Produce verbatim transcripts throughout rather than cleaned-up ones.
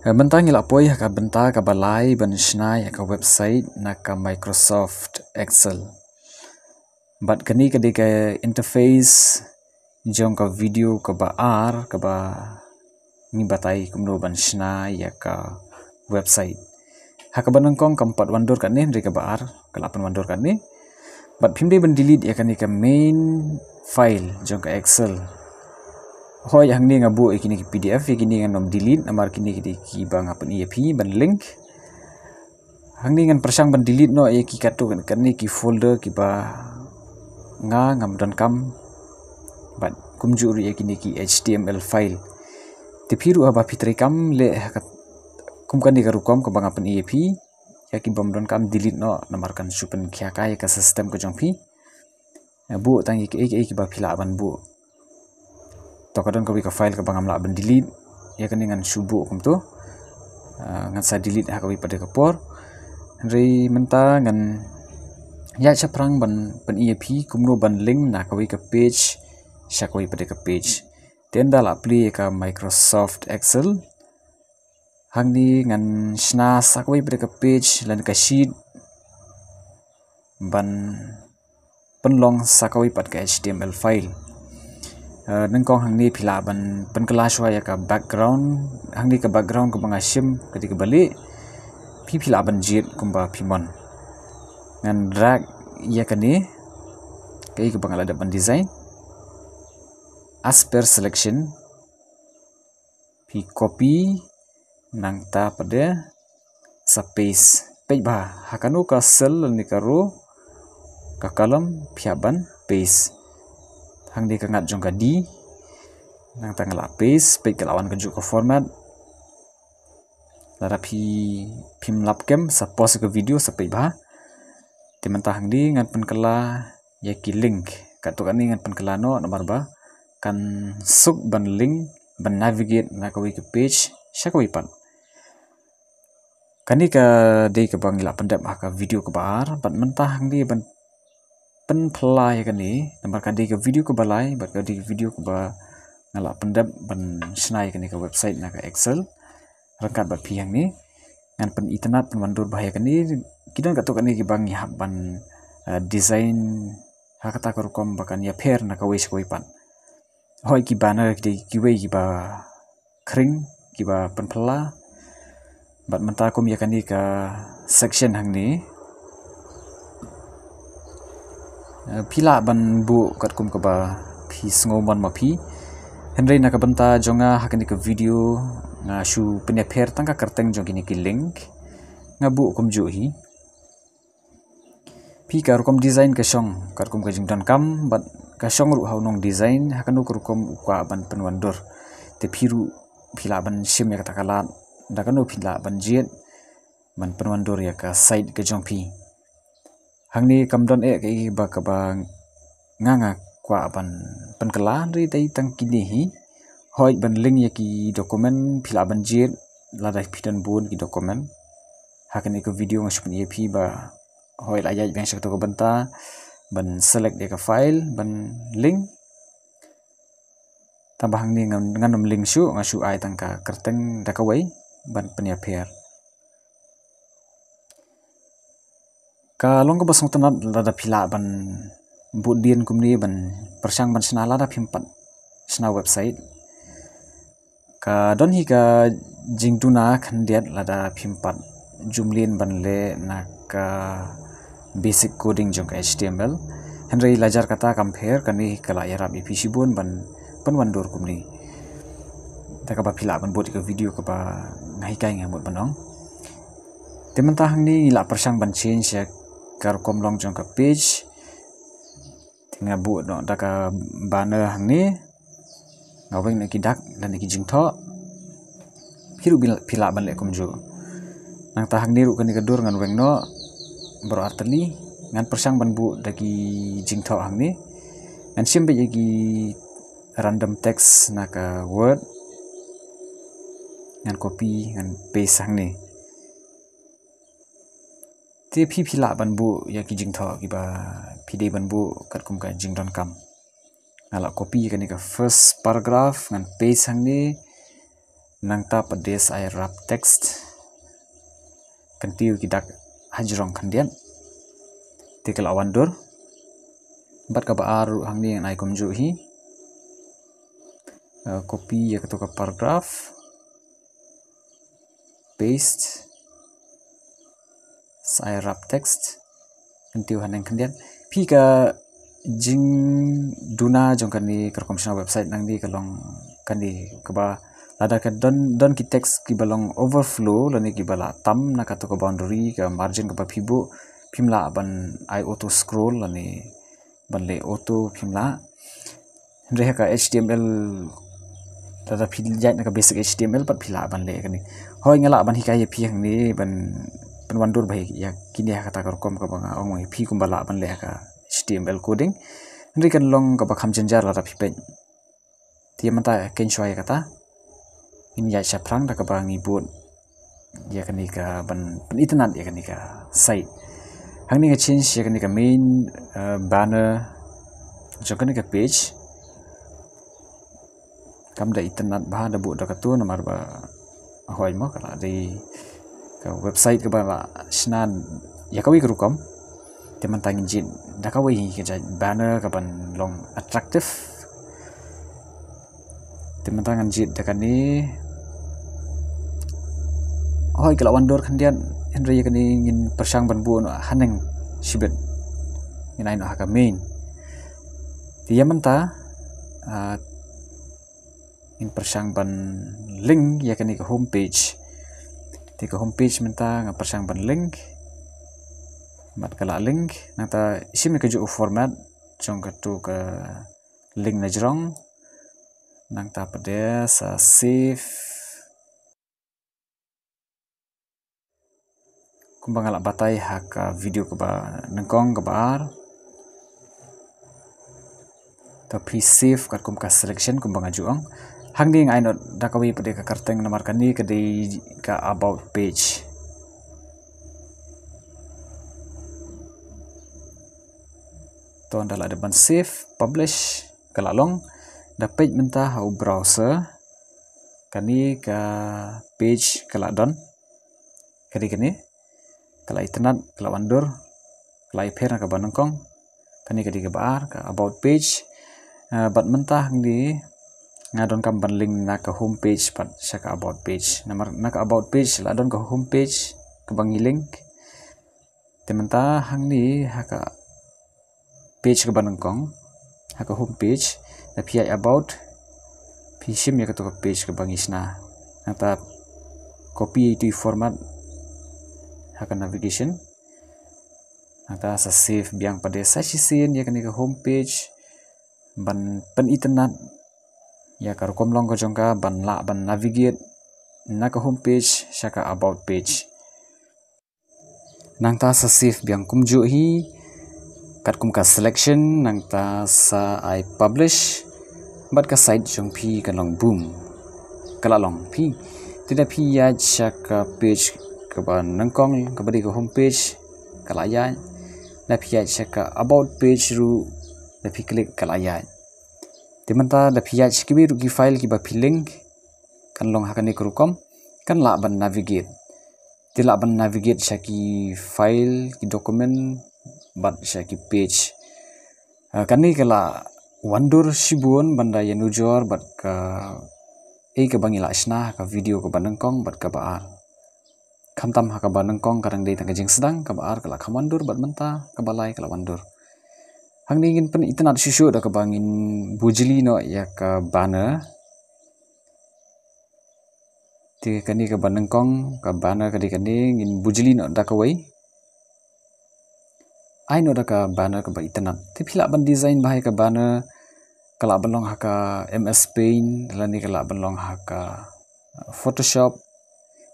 Eh, mynta ngi la poi ha ka bynta kaba lai ban shna ïa ka website na ka Microsoft Excel. Bad kane ka dei ka interface jong ka video kaba ar kaba ngi batai kumno ban shna ïa ka website. Ha kaba nyngkong kam pat wandur katne, hynrei kaba ar ka la pynwandur katne. Bad phim dei ban delete ïa kane ka main file jong ka Excel. Hooid, hangne nga buh ïa kine ki P D F, ïa kine ngan nym delete namar kine ki dei kiba nga pyni ïa phi ban link. Hangne ngan pyrshang ban delete noh ïa ki katto katne ki folder kiba nga ngam donkam bad kumjuh ruh ïa kine ki H T M L file. Te phi ruh haba phi treikam leh ha kat-, kum kane ka rukom kaba nga pyni ïa phi, ïa ki bym donkam delete noh namar kan shu pynkhia kai ïa ka system ka jong phi. Eh, buh tang ïa kiei kiei kiba phi lah ban buh. To ka don kawei ka file kaba ngam lah ban delete. Ïa kane ngan shu buh kumto. Ah, ngan sa delete ha kawei pat de ka por. Hynrei mynta ngan ïaid shaphrang ban pyni ïa phi kumno ban link na kawei ka page sha kawei pat de ka page. Te ynda la plie ïa ka Microsoft Excel, hangne ngan shna sa kawei pat de ka page lane ka sheet ban pynlong sa kawei pat ka H T M L file. Eh, nyngkong hangne phi lah ban pynkylla shuwa ïa ka background. Hangne ka background kaba nga shim ka dei kaba lieh. Phi, phi lah ban jied kumba phi mon. Ngan drag ïa kane, kaei kaba nga la dep ban design. As per selection, phi copy, nangta pat de sa paste. Peit bha, ha kano ka cell lane ka row, ka column, phi hap ban paste. Hangne ka ngat jong ka D, nangta nga la paste, peit ka la wan kajuh ka format. Lada phi, phim lap kem, sa pause ka video, sa peit bha. Te mynta hangne ngan pynkylla ïa ki link. Katto katne ngan pynkylla noh namar ba kan suk ban link, ban navigate na kawei ka page sha kawei pat. Kane ka dei kaba ngi la pyndep ha ka video kaba ar, bad mynta hangne ban pynphylla ïa kane, namar ka dei ka video kaba lai, bad ka dei ka video kaba nga la pyndep ban shna ïa kane ka website na ka Excel. Ryngkat bad phi hangne, ngan pynitynnad pynwandur bha ïa kane, ki don katto katne kiba ngi hap ban, eh, design ha kata ka rukom ba kan ïapher na kawei sha kawei pat. Hooid, ki banner ki dei kiwei kiba khring, kiba pynphylla. Bad mynta kum ïa kane ka section hangne, eh, phi lah ban buh katkum kaba phi sngew mon ma phi. Hynrei na ka bynta jong nga ha kane ka video nga shu pynïapher tang ka kyrteng jong kine ki link. Nga buh kumjuh hi. Phi, ka rukom design ka shong katkum ka jingdonkam, bad ka shong ruh ha u nongdesign ha kano ka rukom u kwah ban pynwandur. Te phi ruh phi lah ban shim ïa kata ka lad da kano phi lah ban jied ban pynwandur ïa ka site ka jong phi. Hangne kam don eh kaei ba kaba nga nga kwah ban pynkylla, hynrei dei tang kine hi. Hooid, ban link ïa ki document phi lah ban jied lada phi don bun ki document. Ha kane ka video nga shu pyni ïa phi ba hooid, la ïaid biang sha kato ka bynta ban select ïa ka file ban link. Tangba hangne ngan, ngan nym link shuh, nga shu ai tang ka kyrteng da kawei ban pynïapher. Ka long kaba sngewtynnad lada phi lah ban buddien kumne ban pyrshang ban shna lada phim pat shna website. Ka don hi ka jingduna khyndiat lada phim pat jumlien ban leh na ka basic coding jong ka H T M L. Hynrei lajar kata kam pher, kane ka la ïarap ïa phi shibun ban pynwandur kumne. Da kaba phi lah ban bud ïa ka video kaba nga hikai nga mut ban ong. Te mynta hangne ngi la pyrshang ban change ïa ka rukom long jong ka page. Te nga buh noh da ka banner hangne. Nga weng noh ki dak lane ki jingthoh. Phi ruh phi lah ban leh kumjuh. Nangta hangne ruh kane ka dur ngan weng noh baroh artylli. Ngan pyrshang ban buh da ki jingthoh hangne. Ngan shim beit ïa ki random text na ka Word. Ngan copy, ngan paste hangne. Te phi phi lah ban buh ïa ki jingthoh kiba phi dei ban buh katkum ka jingdonkam. Nga la copy ïa kane ka first paragraph, ngan paste hangne. Nangta pat de sa ai wrap text. Kyntiew ki dak hajrong khyndiat. Te ka la wan dur. Bad kaba ar ruh hangne ngan ai kumjuh hi. Uh, copy ïa kato ka paragraph. Paste. Sa ai wrap text. Kyntiew haneng khyndiat. Phi ka jingduna jong kane ka rukom shna website nangne ka long kane kaba lada ka don, don ki text kiba long overflow lane kiba la tam na kato ka boundary ka margin kaba phi buh, phim lah ban ai auto scroll lane ban leh auto phim lah. Hynrei ha ka H T M L, lada phi ïaid na ka basic H T M L pat phi lah ban leh kane. Hooid nga lah ban hikai ïa phi hangne ban, ban pynwandur bha ïa kine ha kata ka rukom kaba nga ong ïa phi kumba lah ban leh ha ka H T M L coding. Hynrei kan long kaba kham jynjar lada phi peit. Te mynta keiñ shuwa ïa kata ngin ïaid shaphrang da kaba ngi bud ïa kane ka ban pynitynnad ïa kane ka site. Hangne nga change ïa kane ka main, eh, banner jong kane ka page. Kam da itynnad bha da buh da kato namar ba hooid mo ka la dei ka website kaba la shna ïa kawei ka rukom. Te mynta ngin jied da kawei ka jait banner kaban long attractive. Te mynta ngan jied da kane. Hooid ka la wan dur khyndiat, hynrei ïa kane ngin pyrshang ban buh noh haneng shibit. Ngin ai noh ha ka main. Te ïa mynta, ah, ngin pyrshang ban link ïa kane ka home page. Te ka home page mynta nga pyrshang ban link. Bad ka la link, nangta shim ïa kajuh u format jong kato ka link na jrong. Nangta pat de sa save. Kumba nga la batai ha ka video kaba nyngkong kaba ar. To phi save katkum ka selection kumba nga ju ong. Hangne nga ai noh da kawei pat de ka kyrteng namar kane ka dei ka about page. To ynda la dep ban save, publish, ka la long. Da peit mynta ha u browser. Kane ka page ka la don. Ka dei kane. Ka la itynnad, ka la wan dur. Ka la ipher na kaba nyngkong. Kane ka dei kaba ar, ka about page. Ah, bad mynta hangne nga donkam ban link na ka home page pat sha ka about page. Namar na ka about page la don ka home page kaba ngi link. Te mynta hangne ha ka page kaba nyngkong, ha ka home page, da phi ïaid about, phi shim ïa kato ka page kaba ngi shna. Nangta copy ïa itu i format ha ka navigation. Nangta sa save biang pat de sa shisien ïa kane ka home page ban pynitynnad ïa ka rukom long ka jong ka ban lah ban navigate na ka home page sha ka about page. Nangta sa save biang kumjuh hi katkum ka selection, nangta sa ai publish bad ka site jong phi kan long boom. Ka la long phi. Te da phi ïaid sha ka page kaba nyngkong kaba dei ka home page ka la ïaid. Da phi ïaid sha ka about page ruh da phi click ka la ïaid. Te mynta da phi ïaid sha kiwei ruh ki file kiba phi link kan long ha kane ka rukom kan lah ban navigate. Te lah ban navigate sha ki file, ki document bad sha ki page. Ah, kane ka la wan dur shibun ban da ïanujor bad kaei kaba ngi la shna ha ka video kaba nyngkong bad kaba ar. Khamtam ha kaba nyngkong ka dang dei tang ka jingsdang, kaba ar ka la kham wan dur bad mynta kaba lai ka la wan dur. Hangne ngin pynitynnad shuh shuh da kaba ngin bujli noh ïa ka banner. Te kane kaba nyngkong, ka banner ka dei kane, ngin bujli noh da kawei. Ai noh da ka banner kaba itynnad. Te phi lah ban design bha ïa ka banner, ka lah ban long ha ka M S Paint lane ka lah ban long ha ka Photoshop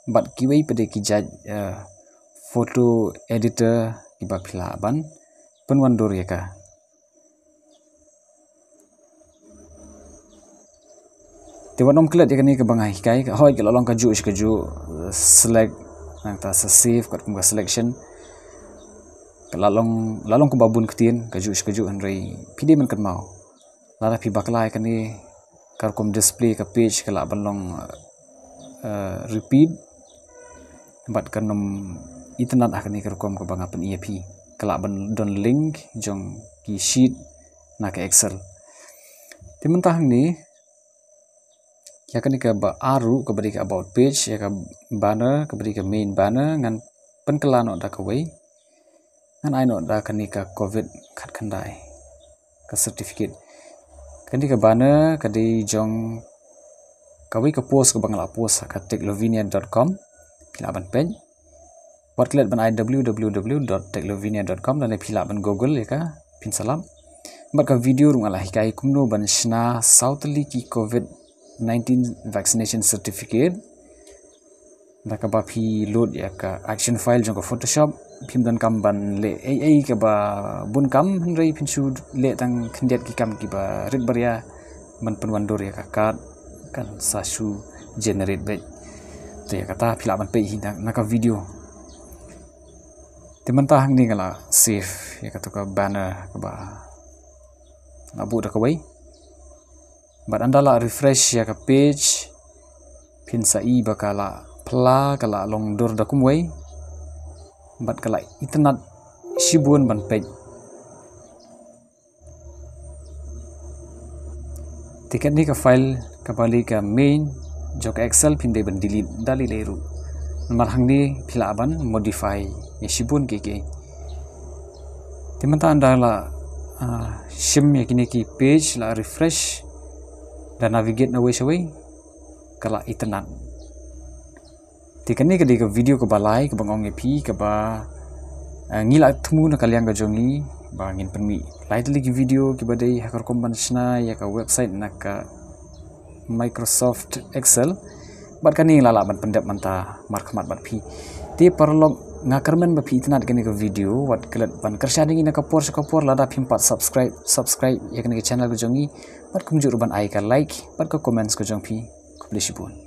bad kiwei pat de ki jait, eh, photo editor kiba phi lah ban pynwandur ïa ka. Te wat nym klet ïa kane kaba nga hikai, hooid ka la long kajuh shi kajuh, eh, select, nangta sa save katkum ka selection. Ka la long, la long kumba bun ktien, kajuh shi kajuh hynrei phi dei ban kynmaw. Lada phi bakla ïa kane ka rukom display ka page ka lah ban long, eh, uh, repeat bad kan ym itynnad ha kane ka rukom kaba nga pyni ïa phi. Ka lah ban don link jong ki sheet na ka Excel. Te mynta hangne ïa kane kaba ar ruh, kaba dei ka about page, ïa ka banner, kaba dei ka main banner, ngan pynkylla noh da kawei. Ngan ai noh da kane ka covid khatkhyndai, ka certificate. Kane ka banner ka dei jong kawei ka post kaba nga la post ha ka techlovinia dot com. Phi lah ban peit. Wat klet ban ai w w w dot techlovinia dot com, lane phi lah ban google ïa ka, phin sa lap. Bad ka video ruh nga la hikai kumno ban shna saw tylli ki covid nineteen vaccination certificate da kaba phi load ïa ka action file jong ka Photoshop. Phim donkam ban leh ei ei kaba bun kam, hynrei phin shu leh tang khyndiat ki kam kiba rit baria ban pynwandur ïa ka card, kan sa shu generate beit. Te ïa kata phi lah ban peit hi na, na ka video. Te mynta hangne nga la save ïa kato ka banner kaba la buh da kawei. Bad ynda la refresh ïa ka page, phin sa i ba ka la pla, ka la long dur da kumwei. Bad ka la itynnad shibun ban peit. Te katne ka file kaba dei ka main jong ka Excel phin dei ban delete da lei lei ruh. Namar hangne phi lah ban modify ïa shibun kiei kiei. Te mynta ynda la, ah, shim ïa kine ki page, la refresh, da navigate na wei sha wei, ka la itynnad. Te kane ka dei ka video kaba lai kaba nga ong ïa phi kaba, ah, ngi la thmu na ka liang ka jong ngi ba ngin pynmih lai tylli ki video kiba dei ha ka rukom ban shna ïa ka website na ka Microsoft Excel. Bad kane nga la lah ban pyndep mynta markhmat bad phi. Te paralok, nga kyrmen ba phi itynnad kane ka video, wat klet ban kyrshan ïa ngi na ka por sha ka por, lada phim pat subscribe, subscribe ïa kane ka channel ka jong ngi. Bad kumjuh ruh ban ai ka like bad ka comments ka jong phi. Khublei shibun.